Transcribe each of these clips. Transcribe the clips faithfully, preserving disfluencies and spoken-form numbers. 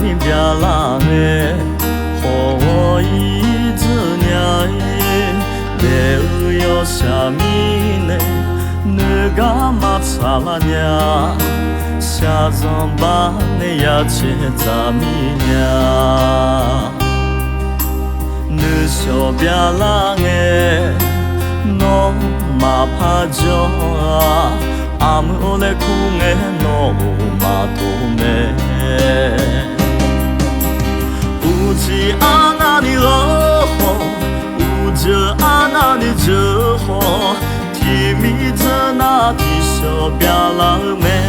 Miqbyaqlaq ngae, khawf ghawq-ir dzeur nya-ir. Daef-eu yawshaq mirnae, noeqgar maqtsaq lar nya. Shaqzanq bar nae ya caev dzaq mir nya. Nuishawq byaqlar ngae, nawr maqpar jawr-a. Aqmuiq-or laer kur ngae, nawq-euq maqtov mae. Uqcif arnavni ghaq-eu khawf, uqdzeuq arnavni dzeur-eu khawf, tiqmir dzeur nar tiqshawq byaqlar-eu mae.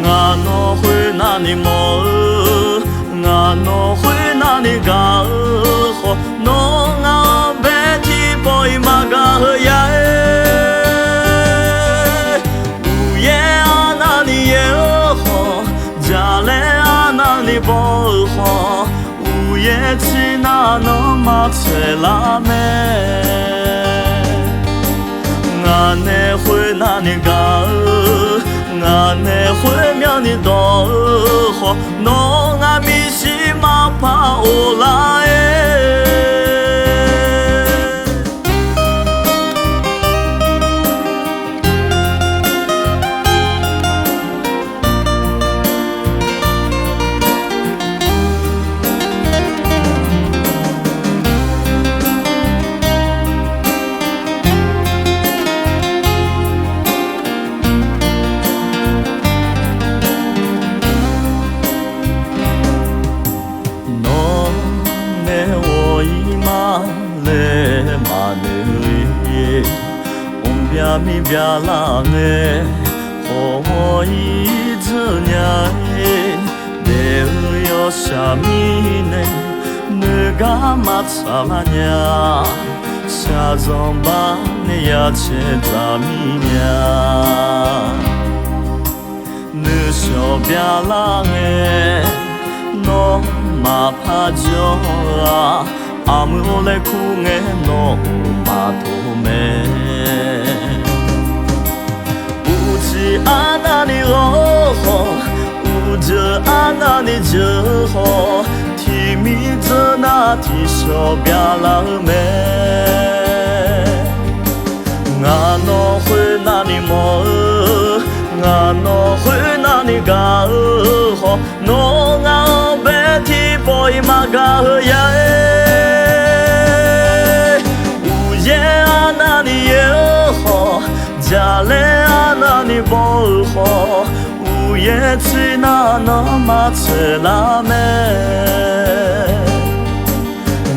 Ngaq nawq khoernavni mawr-eu, ngaq nawq khoernavni gaq-eu khawf, nawr ngaq-anr bae tiqpawf-iq maqgaq-eu ya-aer. Uqyaer arnavni yaer-eu khawf, jaqlaer arnavni baw-eu khawf, uqyaer tsir nar nawr maqtsoeq lar mae. Ngaq nae khoernavni gaq-eu, ngaq nae khoermyanrni dawq-eu khawf, nawr ngaq miqshi maqpar of lar-aer. Nawr nae ghawq-ir ma laer maqnoeq-ir. Mqbya miqbya lar ngae, khawf ghawq-ir dzeur nya-ir. Daef-eu yawshaq mirnae, noeqgar maqtsaq lar nya. Shaqzanq bar nae ya caev dzaq mir nya. Nuishawq byaqlar ngae, nawr maqpar jawr-a. Aqmuiq-or laer kur ngae, nawq-euq maqtov mae. Uqcif arnavni ghaq-eu khawf, uqdzeuq arnavni dzeur-eu khawf, tiqmir dzeur nar tiqshawq byaqlar-eu mae. Ngaq nawq khoernavni mawr-eu, ngaq nawq khoernavni gaq-eu khawf, nawr ngaq-anr bae tiqpawf-iq maqgaq-eu ya-aer. Uqyaer arnavni yaer-eu khawf, jaqlaer arnavni baw-eu khawf, uqyaer tsir nar nawr maqtsoeq lar mae.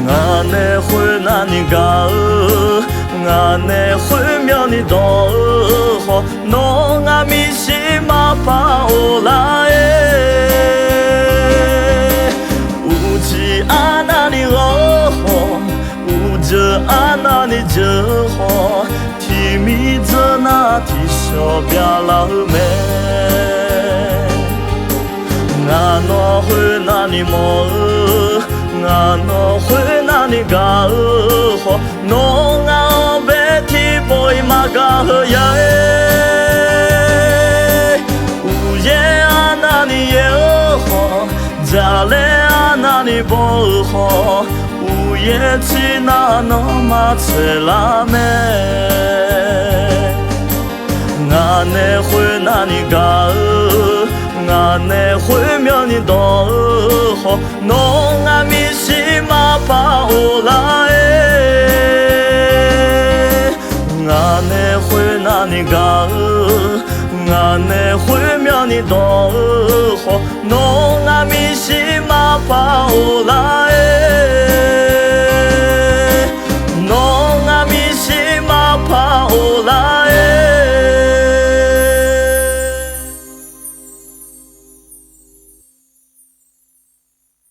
Ngaq nae khoernavni gaq-eu, ngaq nae khoermyanrni dawq-eu khawf, nawr ngaq miqshi maqpar of lar-aer. Uqcif arnavni ghaq-eu khawf, uqdzeuq arnavni dzeur-eu khawf, tiqmir dzeur nar tiqshawq byaqlar-eu mae. Ngaq nawq khoernavni mawr-eu, ngaq nawq khoernavni gaq-eu khawf, nawr ngaq-anr bae tiqpawf-iq maqgaq-eu ya-aer. Uqyaer arnavni yaer-eu khawf, jaqlaer arnavni baw-eu khawf, uqyaer tsir nar nawr maqtsoeq lar mae. Ngaq nae khoernavni gaq-eu, ngaq nae khoermyanrni dawq-eu khawf, nawr ngaq miqshi maqpar of lar-aer. Ngaq nae khoernavni gaq-eu, ngaq nae khoermyanrni dawq-eu khawf, nawr ngaq miqshi maqpar of lar-aer.